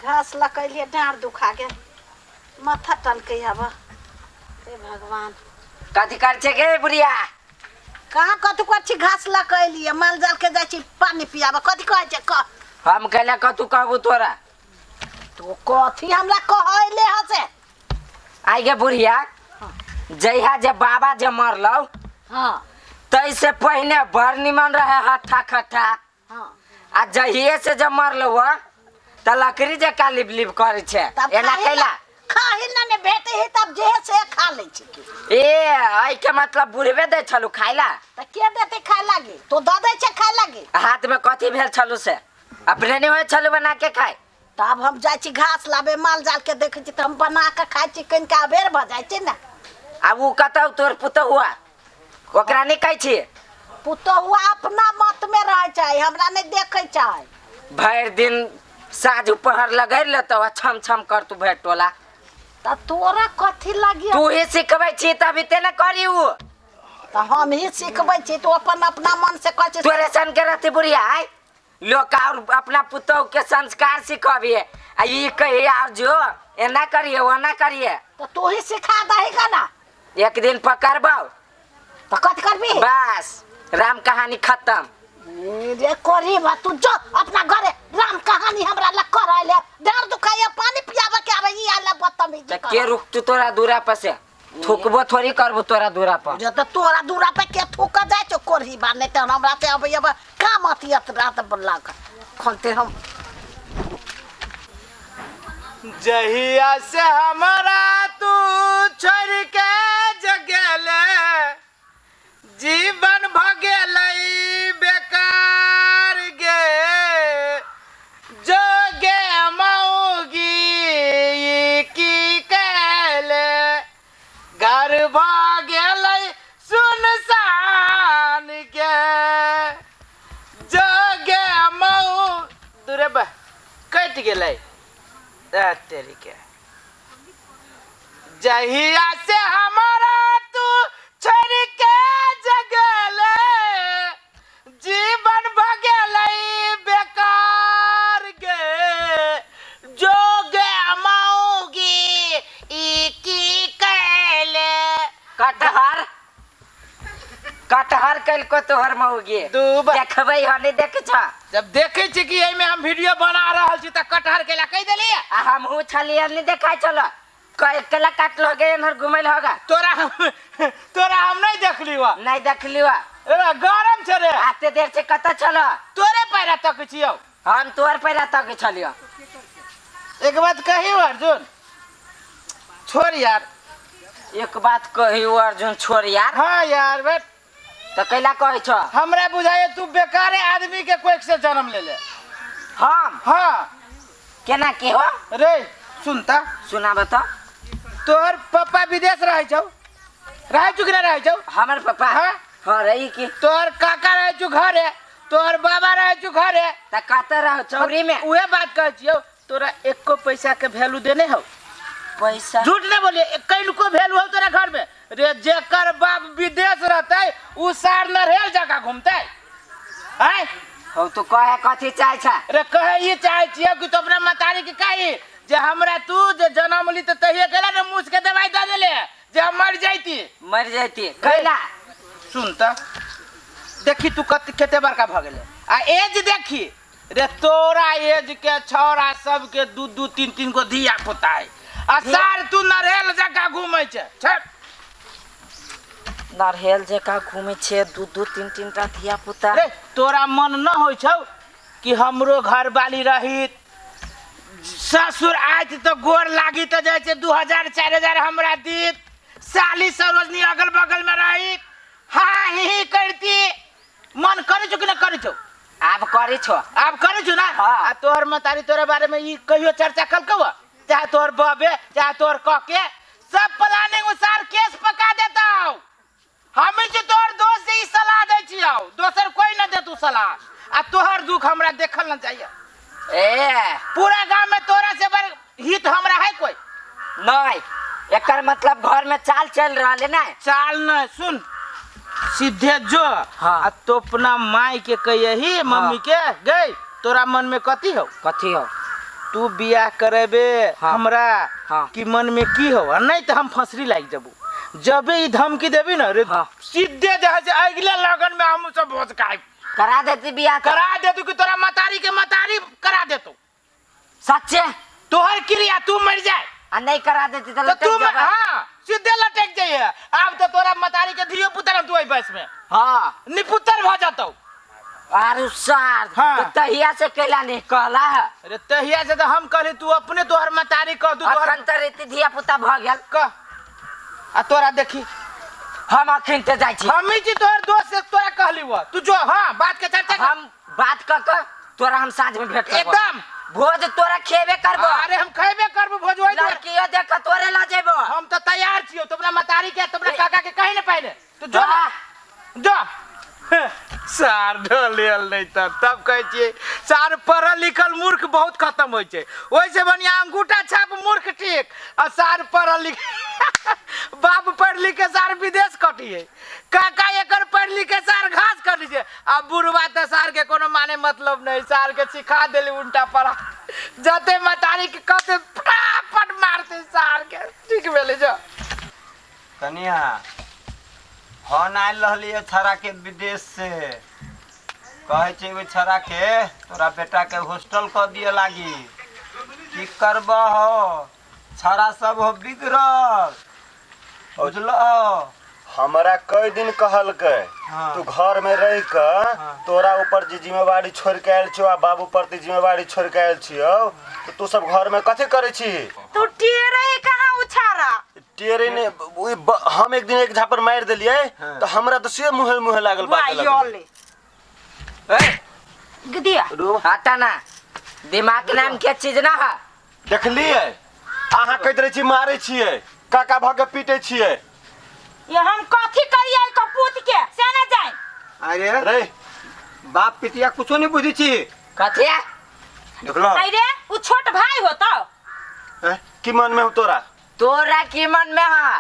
घास लकैलियै डाँड़ दुखा गेल माथा टनकै आब हे भगवान। कथी कर छै गे बुढ़िया? कहाँ कथी करै छी, घास लऽ कऽ एलियै, माल जाल के जाइ छी पानि पियाबऽ। कथी कहै छै कह। हम कैला कतू कहबू तोरा? तू कथी हमरा कहैले ह से? आइ गे बुढ़िया, जहिया जे बाबा जे मरलौ तैसे पहिने बड़ निमन रहे हट्ठा खट्ठा। आ जहिए से जब मरलौ ह त लकड़ी जकाँ लिप लिप करै छै। तब एना खाही कैला खाही ना ने भेटै है तब जे है से खा लै छी की। ए एहि के मतलब बुढ़बे दै छलू खाय ला? तऽ के देतै खाय लागी? तो दऽ दै छै खाय लागी। हाथ में कथी भेल छलू से अपने नहीं होइ छलू बना के खाय? तब हम जाइ छी घास लाबे, माल जाल के देखै छी तऽ हम बना के खाइ छी, कनिका अबेर भऽ जाइ छै ने। आ उ कतौ तोर पुतहुआ ओकरा नहीं कहै छी? पुतहुआ अपना मत में रहै छै, हमरा नहीं देखै छै। भरि दिन साँझ पहर लगै लेतौ आ छम छम करतू भरि टोला। तऽ तोरा कथी लागी? तू ही सिखबै छी तभी ते ने करी उ। तऽ हम ही सिखबै छी, तू अपन अपना मन से कहै छी। तोरे सन के रहती बुढ़िया आय लोक और अपना पुतहु के संस्कार सिखबिए आ ई कहिए और जो एना करिए ओना करिए। तऽ तू ही सिखा दही का ना। एक दिन पकड़बौ तऽ कथी करबी? बस राम कहानी खत्म। रे करी बा तू जो अपना घरे राम कहानी हमरा लग कर आइले, डाँड़ दुखाइए पानी पियाबे के आबे ई आइले बदतमीजी तऽ कर। के रुकतू तोरा दूरा पर से? थूकबो थोड़ी करबो तोरा दूरा पर। रे तऽ तोरा दूरा पे के थूक जाइ छौ कोरही बा? नहीं तऽ हमरा से अबै अब काम अथी अत रात लाग खनते हम। जहिया से हमरा तू छोड़ के जगेले जीवन भगेलै बेकार गे, जोगे मौगी की कैले घर भगेलै सुनसान गे, जोगे मऊ दूरे बा कटि गेलै तेरी के। जहिया से हमारा तू छोड़ के जगले जीवन भगेलै बेकार गे, जोगे मौगी ई की कैले। कटहर कटहर कलको तोहर मौगी दू देखबै हनी देख छ। जब देखे छी कि एहिमे हम वीडियो बना रहल छी त कटहर केला कहि देलियै। आ हमहू छलियै नहीं देखाइ छल केला काटल गे एनहर घुमैल होगा। तोरा हम नहीं देखली वा। नहीं देखली वा। ए गरम छ रे। आते देर से कत छल? तोरे पैरा तक छियौ। हम तोर पैरा तक छलियो। एक बात कही अर्जुन छोड़ यार। एक बात कही अर्जुन छोड़ यार। हाँ यार बेट। तो कैला कहै छ? हमरा बुझाए तू बेकारे आदमी के कोख से जन्म ले ले। हम? हाँ। केना की हो? रे सुनता। सुनाब त। तोहर पापा विदेश रहै छौ, रहै छौ कि ना रहै छौ? हमर पापा? हाँ। हाँ रही की। तोहर काका रहै छौ घरे, तोहर बाबा रहै छौ घरे। त कत रह चौरी में? उहे बात कहै छियौ, तोरा एको पैसा के वैल्यू देने हौ? पैसा? झूठ नहीं बोलिए, कनको वैल्यू हौ तोरा घर में? रे जेकर बाप विदेश रहतै उ सार नरहेल जगह घूमतै। आय हौ तू कहे कथी चाहे छ? रे कहे ई चाहे छियै कि तू अपना मतारी के कही जे हमरा तू जे जन्म ली त तहिए गेला ने मूस के दवाई दे देले जे हम मर जैती। मर जैती कैला? सुन त देखी तू कत कते बड़का भ गेले आ एज देखी रे तोरा एज के छौड़ा सबके दू दू तीन तीन गो धिया पुता है आ सार तू नरहेल जकाँ घूमै छै। छे नरहेल जकाँ घूमै छै, दू दू तीन तीन टा धिया पुता। रे तोरा मन न होइ छौ कि हमरो घरवाली रहित, ससुर आयत तऽ गोर लागी तऽ जाइ छै 2000 4000 हमरा दीत, साली सरोजनी अगल बगल में रहित, हाँ ही ही करती, मन करै छौ कि नहि करै छौ? आब करै छौ। आब करै छौ ना? हाँ। आ तोहर मतारी तोरा बारे में ई कहियो चर्चा कलकौ? चाहे तोहर बबे चाहे तोहर कके सब प्लानिंग उसार केस पका देतौ। हम जे तोहर दोस्त से ई सलाह दै छियौ, दोसर कोई न देतौ सलाह। आ तोहर दुख हमरा देखल न चाहिए। ए पूरा गांव में तोरा से बड़ हित हमरा है कोई नहीं। एकर मतलब घर में चाल चल रहल है ना? चाल नहीं, सुन सीधे जो। हाँ। आ तो अपना माई के कहियही, मम्मी के गई तोरा मन में कथी हो? कथी हो? तू बियाह करेबे हाँ। हमरा हाँ। कि मन में की हो आ नहीं तो हम फंसरी लाग जबू जबे ई धमकी देबी ना रे हाँ। सीधे जहाँ से अगले लगन में हम सब भोज खाए करा देती बियाह तो। करा दे तू कि तोरा मतारी के मतारी करा दे तू सच्चे तोहर क्रिया तू मर जाए आ नहीं करा देती तो तो लटक तू मर, जेबै। हाँ सीधे लटक जाइए अब तो तोरा मतारी के धियो पुत्र तू आई बस में हाँ निपुत्र भ जातो आरु सार हाँ। तो तहिया से कैला नहीं कहला है अरे तहिया से तो हम कहली तू अपने तोहर मतारी कह दू तोहर अखन तऽ रीति धिया पुता भऽ गेल कह आ तोरा देखी हम अखन ते जाइ छी हम ही छी तोहर दोस्त से तोरा कहली वो तू जो हाँ बात के चर्चा कर। हम बात कऽ के तोरा हम साँझ में भेंट करबो एकदम भोज तोरा खेबे करबो अरे हम खेबे करबो भोज वही दुआरे। लड़कियो देख के तोरे लऽ जेबो हम तो तैयार छियो तुमरा मतारी के तुमरा काका के कहीं न पहले तू जो ना हाँ। जो सार ढोलेल नहीं तब तब कहै छियै सार पढ़ल लिखल मूर्ख बहुत खत्म होइ छै ओहिसँ बढ़िआँ अंगूठा छाप मूर्ख ठीक आ सार पढ़ल लिख बाप पढ़ लिख के सार विदेश कटिए काका एकर पढ़ लिख के सार घास कटी छै आ बुढ़वा तऽ सार के कोनो माने मतलब नहीं सार के सिखा देली उल्टा पढ़ा जते मतारी के कहते फटाफट मारते सार के ठीक भेलै जो कनिया फोन आयल रहलियै छौड़ाके विदेश से कहै छै ओहि छौड़ाके तोरा बेटाके हॉस्टल कऽ दिअ लागी की करबह हो छौड़ा सब हो बिगड़ल बुझलहो हमरा कई दिन कहलकै हाँ। तू घर में रह के हाँ। तोरा ऊपर जे जिम्मेवारी छोड़ के आयल छियो आ बाबू प्रति जिम्मेवारी छोड़ के आयल छियो तो तू सब घर में कथी करै छी तू टेरे कहाँ उछारा टेरे ने ओइ हम एक दिन एक झापर मारि देलियै हाँ। तऽ हमरा तऽ से मुहे मुहे लागल बात वायोले ए, गदिया हटा ना दिमाग नाम के चीज ना है देखलियै अहाँ कहैत रहै छी मारै छियै काका भऽ के पीटै छियै ये हम कथी करिए कपूत के से ना जाए अरे रे बाप पितिया कुछो नहीं बुझै छी कथी देखलो अरे उ छोट भाई होता की मन में हो तोरा तोरा की मन में है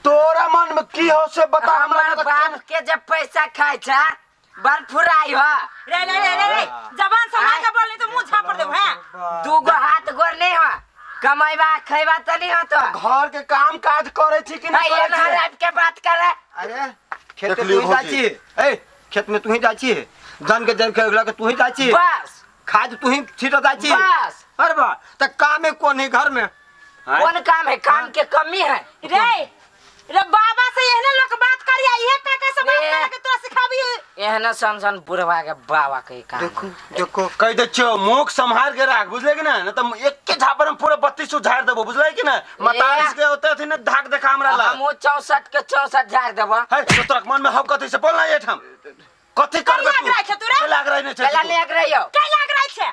तोरा मन में की हो से बता हमरा हमर तऽ बाप के जब पैसा खाइ छ बड़ फुराई हो रे रे रे रे रे जबान संभाल के बोल नहीं तो मुंह झापड़ देब हैं दूगो हाथ गोर नहीं हो कमैबा खैबा त नहीं हो तो घर के काम काज करे छी कि नहीं भाई करे छी एना के बात करे अरे खेत में देख लियौ तू ही जाइ भौजी। छी ए खेत में तू ही जाइ छी जन के जन के लगे तू ही जाइ छी बस खाद तू ही छीट जाइ छी बस अरे बा त काम है कोन है घर में आँय? कौन काम है काम के कमी है रे रे बाबा से एहने लोग बात करिया इहे काका से बात ए। करे के तोरा सिखाबी एहना सन सन बुढ़वा के बाबा के काम देखो देखो कह दे छियो मुख संभाल के राख बुझले कि ना न त एके झापर में पूरा 32 सौ झाड़ देबो बुझले कि ना मतारिस के होते अथी न धाक देखा हमरा ला हमहूँ 64 के 64 झाड़ देबो है तो तोरा मन में हव कथी से बोल ना एठाम कथी करबे लाग तू रहै छै तोरा? के लाग रहै नै छै कैला तू? नहीं रहियो के लाग रहै छै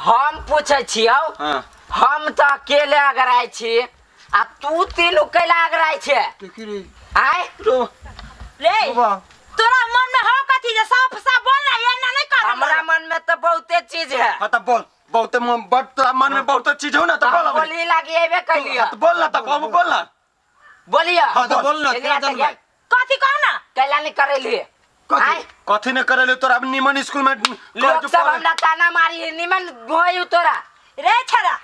हम पूछै छियौ हाँ। हम तऽ अकेले अगराइ छी आ तू तीनू कैला अगराइ छै देखी रे आय रे तोरा मन में हो कथी जे साफ साफ बोल ना एना नहीं कर हमरा मन में तऽ बहुते चीज है हाँ त बोल बहुते बड़ तोरा मन में बहुते चीज हो ना त बोल अबरी। बोली लागी एबे कैलियो हाँ, त बोल ना त बाबू बोल ना बोलियो हाँ तो बोल ना एलिया क्या तऽ जान भाई कथी कह ना कैला नहीं करेली आय कथी ने करेले तोरा अब निमन स्कूल में लोग सब हमरा ताना मारी निमन होई तोरा रे छड़ा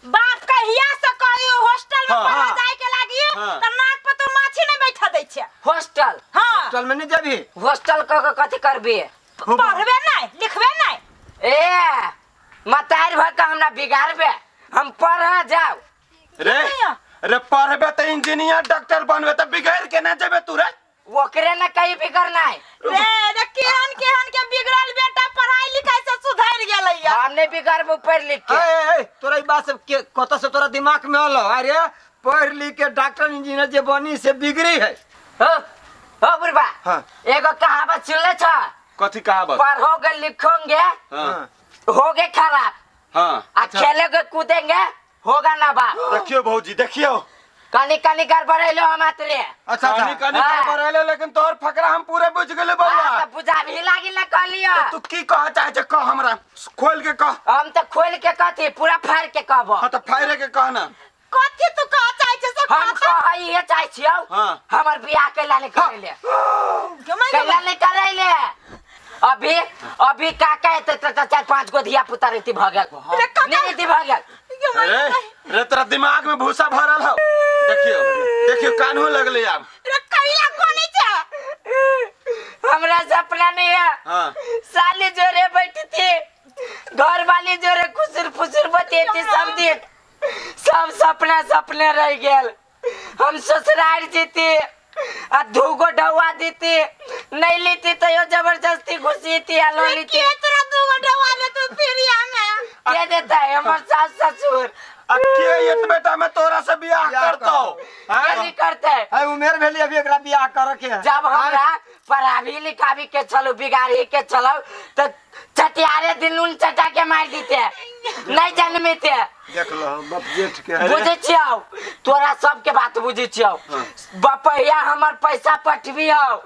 बाप के हिया से कहियो हॉस्टल में हाँ, पढ़ा हाँ। जाए के लागी हाँ। त नाक पर तो माछी नहीं बैठा दै छै हॉस्टल हां चल में नहीं जाबी हॉस्टल क के कथी करबी पढ़बे नहीं लिखबे नहीं ए मतार भर के हमरा बिगाड़बे हम पढ़ जाओ रे रे पढ़बे त इंजीनियर डॉक्टर बनबे त बिगड़ के ना जेबे तू रे ओकरे न कहीं बिगड़ना है रे रे केहन केहन के बिगड़ल बेटा पढ़ाई लिखाई से सुधर गेलै या हम नहीं बिगड़बो पढ़ लिख ए के ए, ए तोरा ई बात सब के कत से तोरा दिमाग में अलो अरे पढ़ लिख के डॉक्टर इंजीनियर जे बनी से बिगड़ी है हो हो बुढ़बा हाँ। एगो कहावत सुनले छ कथी कहावत पढ़ोगे लिखोगे हाँ होगे खराब हाँ आ खेलोगे कूदेंगे होगा ना बाप देखियो भौजी देखियो कनी कनी गड़बड़ेलो हम अतरे अच्छा कनी अच्छा कनी हाँ। गड़बड़ेले लेकिन तोहर फकरा हम पूरे बुझ गेले बउआ हाँ, तऽ बुझा भी लागी ना कहलियो तू की कह चाहे छे कह हमरा खोल के कह हम तऽ खोल के कथी पूरा फाड़ के कहबो हाँ तऽ फाड़े के कह ना कथी तू कह चाहे छै से हम कह कहै इहे चाहै छियौ हाँ। हमर बियाह कैला नहीं करैले गमै कैला नहीं करैले अभी अभी काका एते त चार पांच गो धिया पुता रहती भ गेल। रे काका। नहीं रहती भ गेल। अरे रे, तोरा दिमाग में भूसा भरल हो। देखियो देखियो, कान्हो लगले आब। रे कैला कोनी छै? हमरा सपना नहीं है। हाँ। साली जोरे बैठी थी, घर वाली जोरे खुसुर फुसुर बतियेती सब दिन। सब सपना सपने रह गेल। हम ससुराल जीती आ दूगो डौआ देती, नहीं लेती तो यो जबरदस्ती घुसी थी आ लो लेती। के तोरा दूगो डवा ले तू फिरिया में? के देता है हमर सास ससुर। आ के एत बेटा में तोरा से बियाह बियाह करतो? के नहीं करते? है उमेर भेली अभी एकरा बियाह करे के है। जब हमरा पढ़ाबी लिखाबी के चलो बिगाड़ी के चलो तो चटियारे दिन नून चटा के मार देते, नहीं जन्मे थे। देख लो बाप जेठ के। बुझे छियौ, तोरा सबके बात बुझे छियौ। बपैया हमर पैसा पठबी हौ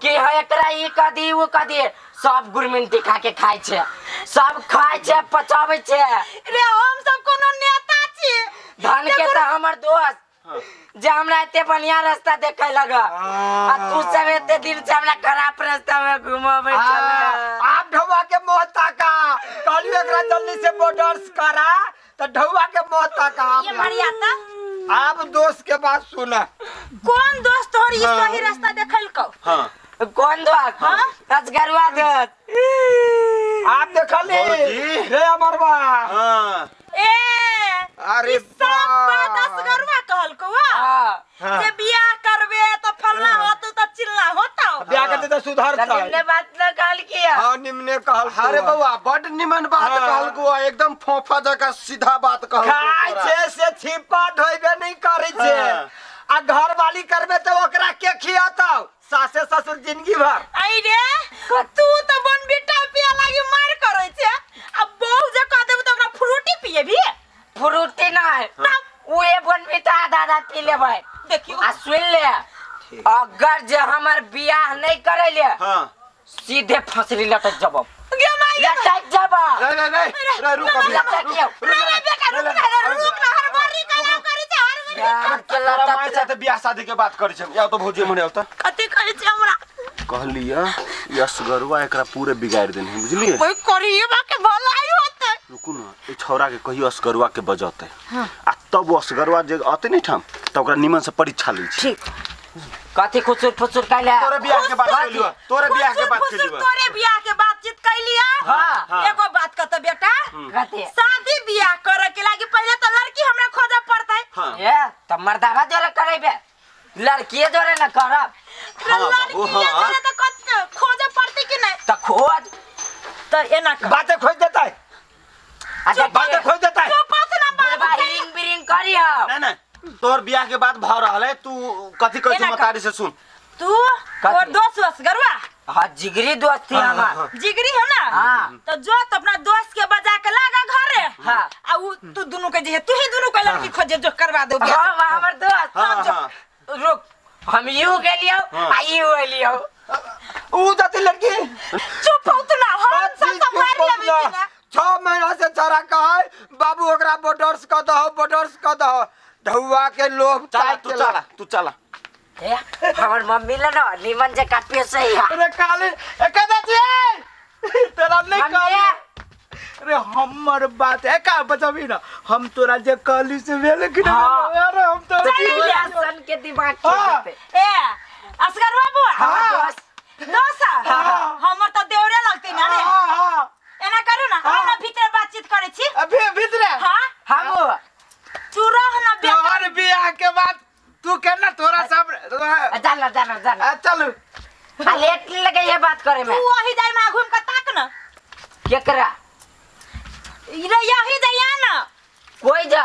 कि है एकरा ई कह दी ऊ कह दी, सब गुरमिंटी खा के खाइ छै, सब खाइ छै पचाबै छै। रे हम सब कोनो नेता छी? धन के तऽ हमर दोस्त जे हमरा एते बढ़िया रास्ता देखे लगा, आ तू सब एते दिन से हमरा खराब रास्ता में घुमाबै छला। आप ढौआ के मोह ताका, कहलियो एकरा जल्दी से बॉर्डर्स करा त ढौआ के मोह ताका। ये मरिया त आप दोस्त के बात सुना। कौन दोस्त तोहर ई सही रास्ता देखल को? हाँ। कौन दोस्त? असगरवा दोस्त। आप देखली भौजी। रे अमरवा। हाँ। ए अरे ई सब बात असगरवा कहल को हाँ। जे बियाह करबे त फल्ला होतौ त चिल्ला होतौ। बियाह करते त सुधरतै। त निम्ने बात न कहल किया? हाँ निम्ने कहल। अरे बउआ बड निमन बात कहल को, एकदम फोफा जका सीधा बात कहल। खाय छै से छिपा धोइबे नहीं करै छै। आ घर वाली करबे त ओकरा के खियातौ? सासे ससुर जिंदगी भर। आई रे तू त बनबिटा पिया लागी मार करै छै, आ बहू जे कह देबो त ओकरा फ्रूटी पिएबी? फ्रूटी नहीं, उहे बनबिटा आधा आधा पी लेबै। देखियो। आ सुन ले, अगर जे हमर बियाह नहीं करैले, हाँ, सीधे फांसरी लटक जब। गे माई गे। लटक जब। रे रे रे रे, रुक अभी। लटकियो। रे रे बेटा रुक ना, रे रुक ना, हर बारी कला करै छै, हर बारी। तोरा माय साथे बियाह शादी के बात करै छै। या तो भौजी मने आवता। कथी करै छै हमरा? कहलिया यसगरुआ एकरा पूरे बिगाड़ देने है, बुझलिए? कोई करिए बा के भलाई होतै। रुकू ना, ए छौरा के कहियो असगरुआ के बजतै। आ तब असगरुआ जे अते नहीं ठाम त ओकरा निमन से परीक्षा लै छै। ठीक। कथी खुसुर फुसुर कैले? तोरे बियाह के बात कैलियो, तोरे बियाह के बात फुसुर कैलियो। तोरे बियाह के बातचीत कैलिया। हाँ। एगो बात कहत बेटा, कथी? शादी बियाह करे के लागी पहले त लड़की हमरा खोजे पड़तै। हाँ। ए त मर्दावा जोरे करेबे, लड़कीए जोरे न करब। रे हाँ, बाबू, लड़की हाँ। जोरे त कत खोजे पड़तै कि नहीं? त खोज। त एना कर। बाते खोज देतै। अच्छा बाते खोज देतै। चुप हो ना बाबू। बुढ़बा हिरिंग बिरिंग करी हम। नहीं नहीं, तोर बियाह के बात भ रहल है, तू कथी कहै एना छी कर। मतारी से सुन। तू और दोस्त असगरवा? हाँ जिगरी दोस्त थी हमार। जिगरी हो ना? हाँ। तो जो तो अपना दोस्त के बजा के लागा घरे। हाँ। आ उ तू दोनों के जे तू ही दोनों के लड़की खोजे जो करवा दो। हाँ हमर दोस्त। हाँ, हाँ। रुक, हम you गेलियो आ you एलियो। ऊ जाती लड़की। चुप हो तू ना, हम सब संभाल लेबै छी ना। 6 महीना से चरा कहे बाबू ओकरा बॉर्डर्स क दहो, बॉर्डर्स क दहो। ढौआ के लोभ चला तू, चला तू, चला। ए हमर मम्मी ले ना निमन जे काटिए सही है। अरे काली ए कदा छियै तोरा नहीं मम्मी। कहली। अरे हमर बात है का बचाबी ना, हम तोरा जे कहली से भेल कि नहीं? हाँ। अरे हम तो तोरा सन के दिमाग के हाँ। देते। ए असगर बाबू। हाँ दोस्त। दोस्त हमर त देवरे लगते ना रे। हां हां एना करू ना, हम ना भीतर बातचीत करै छी। अभी भीतरे। हां हम तू रह ना बेटा। तोहर बियाह के बाद तू केना तोरा सब जाना जाना जाना। चलू। आ लेट नहीं लगे ये बात करे में। तू वही जाय में घूम के ताक ना। केकरा? रे यही जाय ना। कोई जा।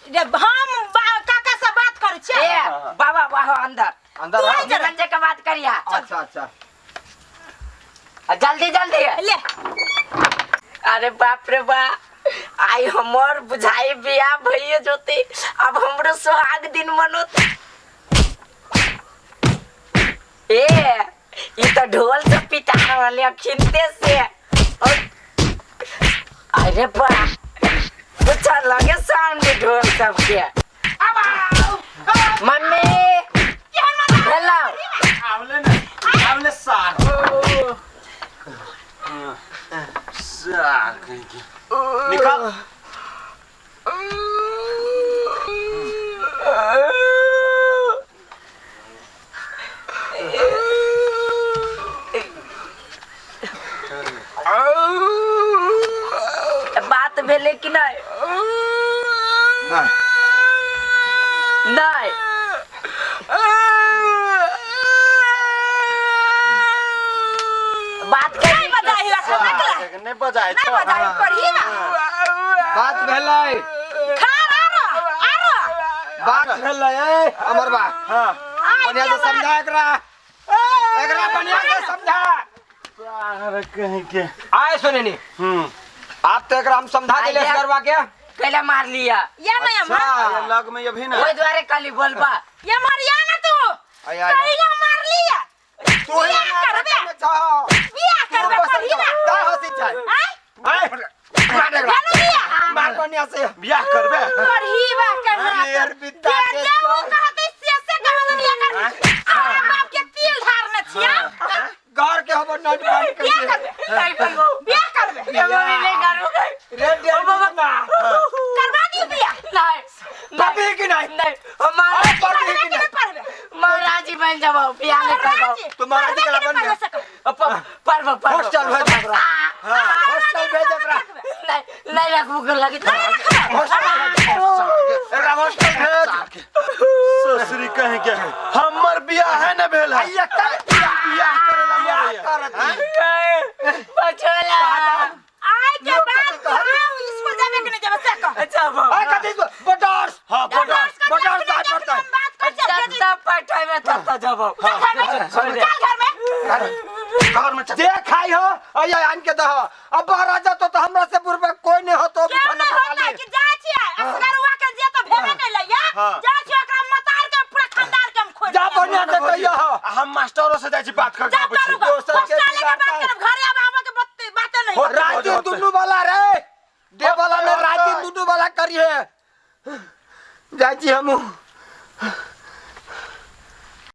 रे हम काका से बात करै छी। ए बाबा वाह अंदर। अंदर तू आ। आई जरा। निमन जे के बात करिया। अच्छा अच्छा। जल्दी जल्दी ले। अरे बाप रे बा, आई हमर बुझाई बियाह भइए जोते, अब हमरो सुहाग दिन मनोते। ए ई त ढोल से पिटा रहल है खिनते से। और अरे बा कुछ लगे साउंड ढोल सबके। Mummy hello. आवले ना, आवले सार। सार कहीं के निकाल। बात भेलै कि नहीं? नहीं। नहीं। बात नहीं बजाही रखो निकला। नहीं बजाय नहीं बजाही पढ़ी ना। बात भेलै। खा आरो आरो। बात भेलै ए अमर बा। हां बढ़िया से समझा एकरा। एकरा बढ़िया से समझा। अरे कहीं के आए सुनेनी। आप तो एकरा हम समझा देले करवा के कैला मार लिया ये नहीं अच्छा लग में अभी ना ओइ द्वारे काली बोलबा ये मारिया ना तू कैला मार लिया तू ही करबे बियाह करबे पढ़ी ना का हसी छै आय आय मार बढ़िया से बियाह करबे पढ़ी बा करना यार बिता के वो कहते से से कहल बियाह कर आ बाप के तिल धारने छिया घर के हमर नट बंद कर बियाह करबे नहीं करबो बियाह करबे ये मम्मी नहीं करबो रे डेढ़ ना करवा दी बियाह नहीं पढ़बी कि नहीं? नहीं हमारा पढ़बी कि नहीं? पढ़बे महाराज जी बन जाबो बियाह नहीं करबो तू महाराज जी के बन पढ़बो पढ़बो हॉस्टल भेज एकरा। हां हॉस्टल भेज एकरा। नहीं नहीं रखबो के लगी हॉस्टल एकरा हॉस्टल भेज। ससुरी कहे के हमर बियाह है ना भेल है बियाह करेला मरैया बचोला आय के बाद हम स्कूल जाबे के नहीं जाबे से कह अच्छा आ कथि बटर्स। हां बटर्स बटर्स जाय पड़तै। बात कर चल तब पठाइ में तब जाबो चल घर में घर में जे खाई हो अया आन के दह अब बाहर जा तो हमरा से बुरबा कोई नहीं हो तो भी खाना खा ले कि जा छिया असगरुआ के जे तो भेबे नै लैया जा छिया ओकरा मतार के पूरा खानदान के हम खोज जा बढ़िया से कहियो हम मास्टरों से जाय छी बात कर के आबै छी दोसर के बात करब घरे आब आब के बाते नहीं रात दिन दुनू वाला रे डे वाला ने रात दिन दुनू वाला करिए जाय छी हम।